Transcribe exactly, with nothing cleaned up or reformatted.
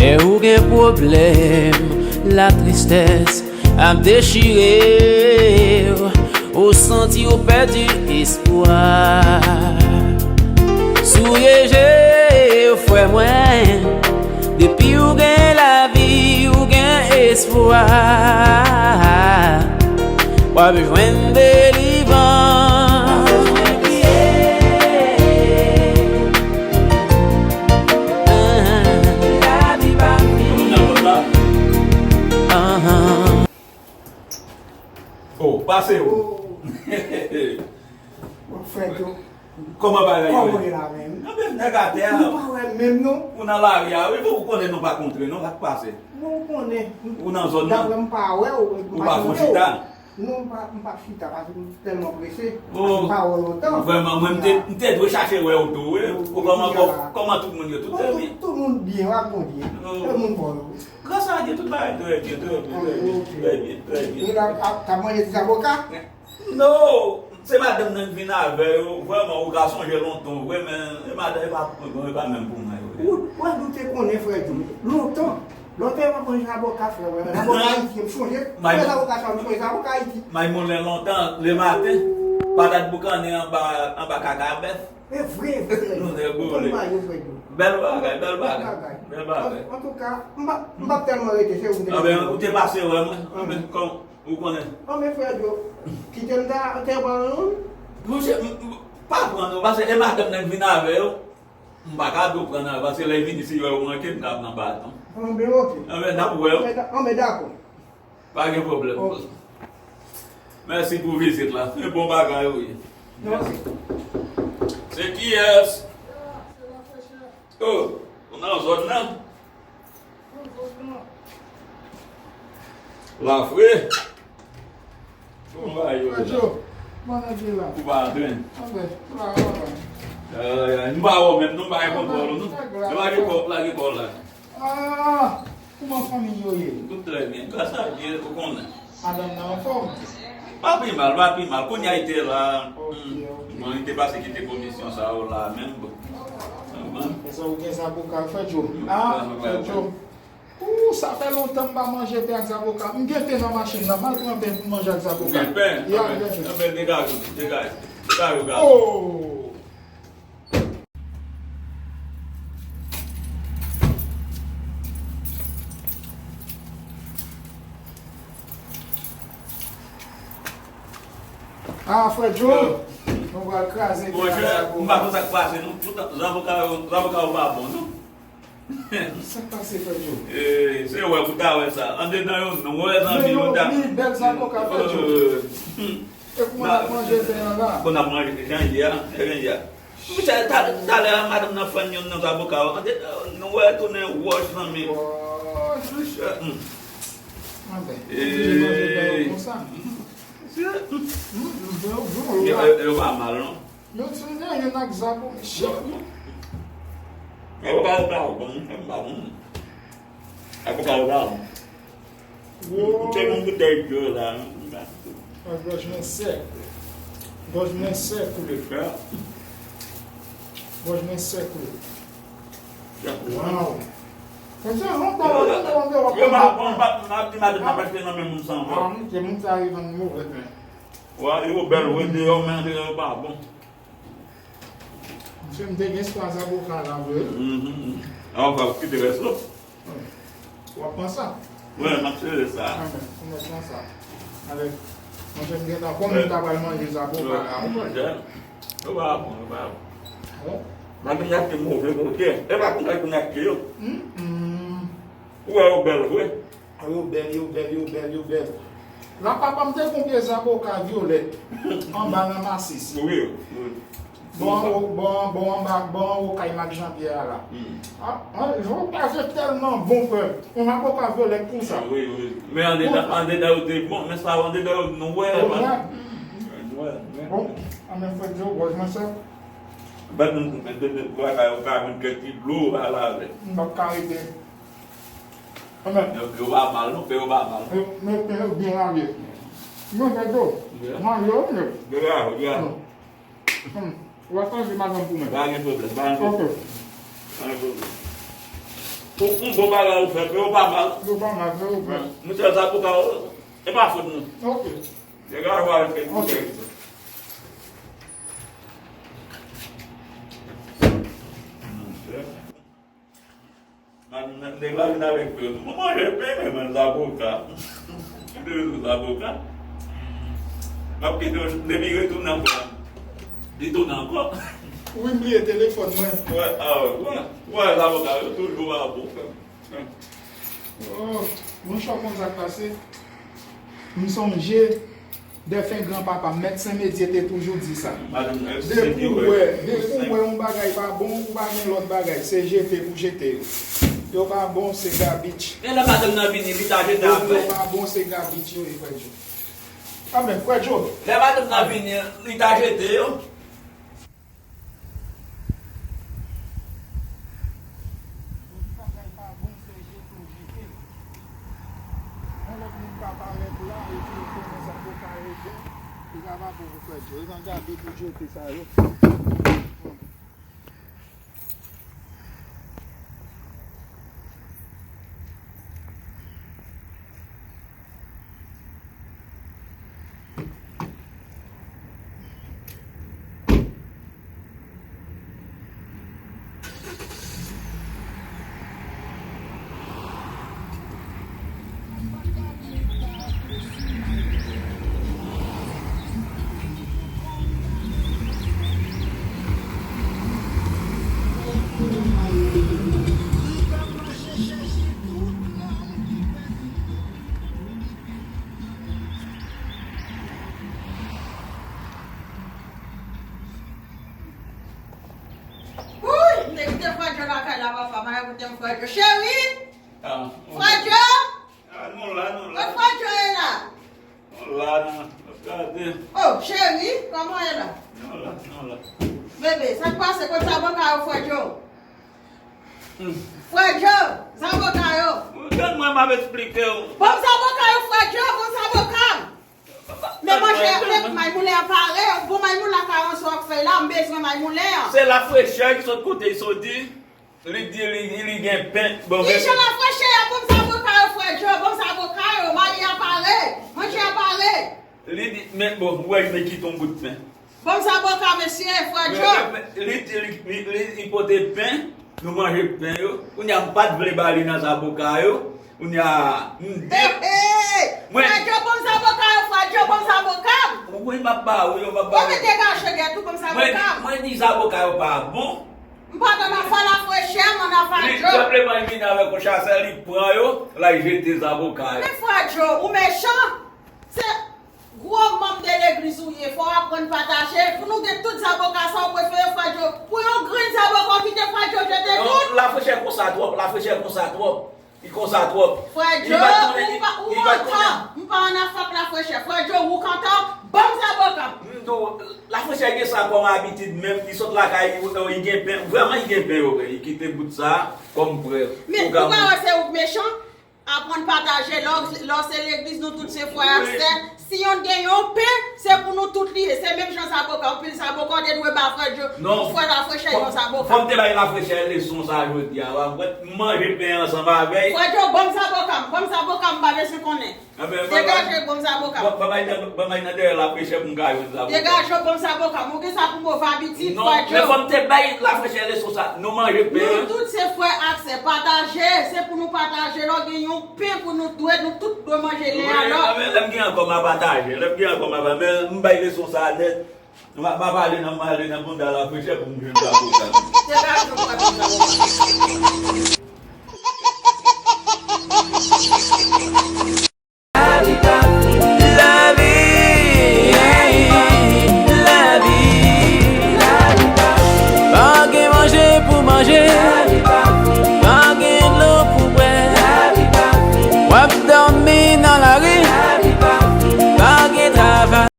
Lè ou gen pwoblèm, latristès ap dechire w, ou santi w pèdi espwa. Souye je w, frè mwen, depi w gen lavi, ou gen espwa. W ap jwenn delivrans. Oh, pase ou. Oh. Frè Djo. Kòman bagay yo ye? Kòman w ye la menm? Anben, nèg atè a. Nou pa wè menm non. Ou nan lari a, wi, ou konnen nou pa kontre non, sa k pase? Nou konnen. Ou nan zòn nan? Daprè m pa wè w, ou pa chita. Non, m pa, m pa chita paske m tèlman prese. Oh. Paske m pa wè w lontan. Vrèman, mwen, m te, m te dwe chache wè w tou, wi. Ou kòman, kòman tout moun yo? Tout byen? Tout moun byen, w ap Bondye. Tout moun bò yo. Gras a Dye, tout bagay trè byen, trè byen, trè byen, trè byen, trè byen. Ou la ap, ap manje ti zaboka? Non, se madanm nan k vin avè yo. Vrèman, ou ka sonje lontan, vre, men e madanm, e pa, e pa menm pou mwen, vre. Ou, ou wè, nou te konnen, frè Djo, lontan. Lè w te ap manje zaboka, frè, wè, zaboka Ayiti, m sonje. Mwen zaboka sa, m sonje zaboka Ayiti. May moulen lontan, lematen, patat boukannen anba, anba kaka bèf. E vre, e vre. Nou nèg ou vle. Bèl bagay, bèl bagay. Bèl bagay. Antouka, m p ap, m p ap tèlman rete, se ou m te. Anben, ou te pase wè mwen. Anben, kòm ou konnen. Anben, frè Djo, kite m ta, te pran yon. Monchè, m, m, pa pran non, paske e madanm nan k vin avè yo. M pa ka di w pran nan, paske lè l vini, si yo wè w manke, m ka pran baton. Anben, oke. Anben, n ap wè w. Anben, dakò. Pa gen pwoblèm. Ok. Mèsi pou vizit la. Se bon bagay ou ye. Mèsi. Se kiyès? Oh, ou nan zòn nan? La fre? Bon bagay yo la. Ou pa antre? Anben, la, la. Ay, ay, m pa wè w menm non, m pa gen kontwòl ou non. Lage kò, lage kò la. Ah, kòman fanmi yo ye? Tout trè byen. Gras a Dye, ou konnen. Madanm nan anfòm? Pa pi mal, pa pi mal. Kounye a li te la. Ok, ok. Bon, li te pase kite komisyon sa yo la menm, bon. Konprann? Konsa ou gen zaboka, frè Djo. Ah, frè Djo. Ooh, sa fè lontan m pa manje pen ak zaboka. M gen pen nan machin nan, m al pran pen pou m manje ak zaboka. Ou gen pen? Ya, m gen pen. Anben, degaje w, degaje. Degaje w, gason. Oh! Ah, frè Djo, nou pral kraze pen ak zaboka. Monchè, m pa konn sa k pase non. Poutan, zaboka yo, zaboka yo pa bon non. Sa k pase, frè Djo? Eh, se wè pou ta wè sa. Andedan yo nwè, zanmi, yo ta. Men yo pi bèl zaboka, frè Djo. Eh, hmm. E kouman n ap manje pen an la? Bon, n ap manje jan l ye a, jan l ye a. Monchè, ta, talè a, madanm nan fann youn nan zaboka yo. Andedan, nou wè tounen wòch, zanmi. Wòch. Monchè, hmm. Anben, oblije manje pen yo konsa. Monchè, hmm. Hmm, pen yo bon, yo pa mal non. Yo di m gen youn ak zaboka. Shit. E pa, e pa bon, e pa bon. E pa bon. Ou te yon boutèy dlo la. Gòj mwen sèk. Gòj mwen sèk. Gòj mwen sèk. Waw. Mwen se lontan mwen te wè w ap pran. Yo pa bon, m ap di madanm nan pa kite nan men moun san vòl. Ah, monchè, moun sa yo vann move pen. Wa, yo bèl vre deyò, men andedan yo pa bon. Monchè, m te gen swa zaboka la vre. Mhm. A, w ap kite rès la? Wi. W ap pran sa? Wi, m ap sere sa. Anben, m ap pran sa. Alè, monchè, m gentan konnen m ta pral manje zaboka la. Wi, monchè. Yo pa bon, yo pa bon. Bon. Mwen te achte move kote. E pa konsa pou n achte yo. Hmm, hmm. Ou wè yo bèl vre. Yo bèl, yo bèl, yo bèl, yo bèl. La papa m te gon pye zaboka vyolèt anba nan masis. Wi, wi. Bò anwo, bò, bò anba, bò anwo kay Mak Janpyè a la. Hmm. Ah, ah, zaboka se tèlman bon, frè. Yon zaboka vyolèt konsa. Wi, wi. Men andedan, andedan yo te bon, men sa yo andedan yo nwè. Nwè. Nwè, nwè. Bon, anben frè Djo, gòj mwen sèk. Bat nou, men de, de, bagay yo ka vin kèk ti dlo a la avè. M p ap ka rete. Anben. Yo, yo pa mal non, pen yo pa mal. Yo, men pen yo byen lave. Mwen fè dlo. Manje yo, men. Degaje, degaje. Hmm. Ou va chanje madanm pou mwen. Pa gen pwoblèm, pa gen pwoblèm. Ok. Pa gen pwoblèm. Ou, ou bon bagay ou fè, men ou pa mal. Yo pa mal, men ou fè. Monchè, zaboka, e pa fòt nou. Ok. Degaje w avèk kèk. Ok. Monchè. Nèg la vin avèk pen. Mwen manje pen, men mwen zaboka. Kite rezo zaboka. M ap kite w depi retounen ankò. Li tounen ankò. Wi, m bliye telefòn mwen. Wè, a, wè. Wè, zaboka yo toujou pa bon. Oh, monchè, w konn sa k pase? M sonje dèfen granpapa m, Mèt Senmedye te toujou di sa. Depi w wè, depi w wè yon bagay pa bon, ou pa gen lòt bagay, se jete pou jete yo. Yo pa bon, se gabich. E lè madanm nan vini, li ta jete apre. Yo pa bon, se gabich yo ye, frè Djo. Kanmenm, frè Djo. Lè madanm nan vini, li ta jete yo. Yon bagay pa bon, se jete w jete. Yon lòt moun ka parèt la, epi ou konnen sa pou ka rete, li ka pa bon pou frè Djo. E jan gade pou jete sa yo. Wouy, m te kite Fredjo lakay la pafwa, m al kote m Fredjo. Cheri! Ah, Fredjo! Ah, nou la, nou la. Kot Fredjo ye la? Nou la, nou la. Gade. Oh, cheri, kòman w ye la? Nou la, nou la. Bebe, sa k pase? Kot zaboka yo, Fredjo? Hmm. Fredjo, zaboka yo. Gad mwen, m ap eksplike w. Ban m zaboka yo, Fredjo, ban m zaboka. Men manje, men may moulen an pare, bon may moulen an ka ranse w ap fè la, m bezwen may moulen an. Se lafrechè ki sot kote l soti. Li di li, li gen pen. Bon, ki jan lafrechè a, ban m zaboka yo, Fredjo, ban m zaboka yo, mayi a pare, manje a pare. Li di, men bon, ou wè, men kite yon bout pen. Ban m zaboka, mesye, Fredjo. Men, men, men, li di, li, li, li, li pote pen, nou manje pen yo. Kounye a, m pa t vle ba li nan zaboka yo. Kounye a, m di. Hey, hey, hey! Mwen Fredjo, ban m zaboka yo, Fredjo, ban m zaboka m. Wi, m ap ba ou yo, m ap ba ou. Bon, men degaje gèt ou, ban m zaboka m. Mwen, mwen di zaboka yo pa bon. M pa nan afè lafrechè, m nan afè Fredjo. Li senpleman vin avèk yon chasè, li pran yo, l al jete zaboka yo. Men Fredjo, ou mechan. Se gwo manm de legliz ou ye, fò w aprann pataje. Pou nou gen tout zaboka sa, ou prefere Fredjo. Pou yon grenn zaboka, ou kite Fredjo jete tout. Non, lafrechè konsa twòp, lafrechè konsa twòp. Li konsa twòp. Fredjo, ou pa, ou antan. M pa an afè ak lafrechè. Fredjo, ou k antan, ban m zaboka m. M di w, lafrechè gen sa kòm abitid menm, li sot lakay, li, li gen pen, vrèman li gen pen yo vre, li kite bout sa kòm prè. Men ou pa wè se ou k mechan? Aprann pataje, lè w, lè w se legliz, nou tout se frè ak sè. Si yonn gen yon pen, se pou nou tout li ye. Se menm jan zaboka, anpil zaboka w te dwe ba Fredjo, yon frè lafrechè, yon zaboka. Fò m te bay lafrechè leson sa jodi a, w ap wè, m manje pen ansanm avè l. Fredjo, ban m zaboka m, ban m zaboka m, m pa bezwen konnen. Degaje, ban m zaboka m. Ban m al nan, ban m al nan dèyè lafrechè pou m ka jwenn zaboka. Degaje, ban m zaboka m. Ou gen sa pou move abitid, Fredjo. Non, men fò m te bay lafrechè leson sa. Nou manje pen. Nou tout se frè ak sè. Pataje, se pou nou pataje. Lè w gen yon pen pou nou dwe, nou tout dwe manje len a lòt. Wi, men lè m gen ankò, m a pataje. Lè m gen ankò, m a pa-, men m bay leson sa nèt. M a, m a pale nan, m ale nan bounda lafrechè pou m jwenn zaboka. Degaje, frè, ban m zaboka.